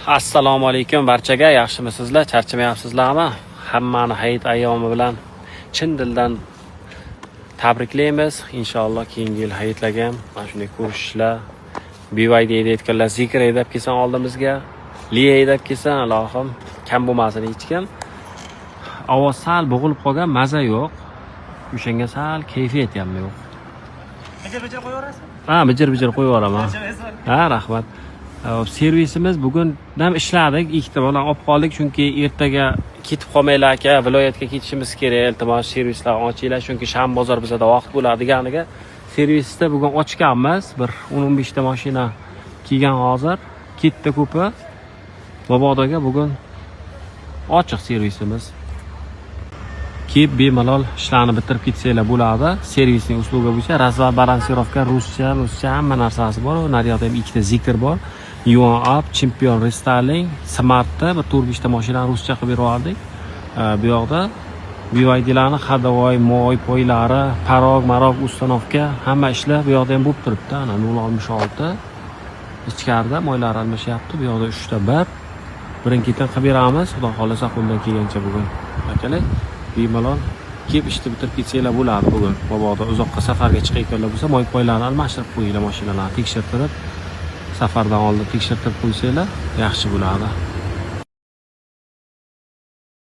Assalomu alaykum barchaga, yaxshimisizlar, charchamayapsizlarmi? Hammani hayit ayyomi bilan chin dildan tabriklaymiz. Inshaalloh keyingi yil hayitlarga ham mana shunday ko'rishishlar, BYD haydayotganlar Zeekr haydab kelsin oldimizga, Li haydab kelsin, ilohim kam bo'lmasin hech kim. Ovoz sal bo'g'ilib qolgan, maza yo'q. O'shanga sal kayfiyat ham yo'q. Bijir bijir qo'yaverasizmi? Ha, bijir bijir qo'yib yuboraman. Charchamaysan. Ha, rahmat. Hop, servisimiz bugun ham ishladik, ikkita bolani olib qoldik, chunki ertaga ketib qolmanglar aka, viloyatga ketishimiz kerak, iltimos servislarni ochinglar, chunki shanba bozor bizada vaqt bo'ladi deganiga servisda bugun ochganmiz. Bir 10-15 ta mashina kelgan hozir, ketdi ko'pi. Mabodoga bugun ochiq servisimiz. Kelib bemalol ishlarni bitirib ketsanglar bo'ladi. Сервисный услуга bo'yicha развал, балансировка, ruscha, ruscha hamma narsasi bor. Naryoqda ham ikkita Zeekr bor. Yuan Up, Chempion Restyling, Smartda bir 4-5 ta mashinani ruscha qilib berib yubordik. Bu yoqda BYDlarni ходовой, moy, poylari, порог, marog, установка, hamma ishlar bu yoqda ham bo'lib turibdi. Ana 0.66 ichkarida moylar almashyapti. Bu yoqda 3 ta 1. Birin-ketin qilib beramiz. Xudo xohlasa qo'ldan kelgancha bugun. Akalar, bemalol kelib ishni bitirib ketsanglar bo'ladi bugun. Mabodo uzoqqa safarga chiqayotganlar bo'lsa, moy poylarni almashtirib qo'yinglar, mashinalarni tekshirtirib, safardan oldin tekshirtirib qo'ysanglar yaxshi bo'ladi.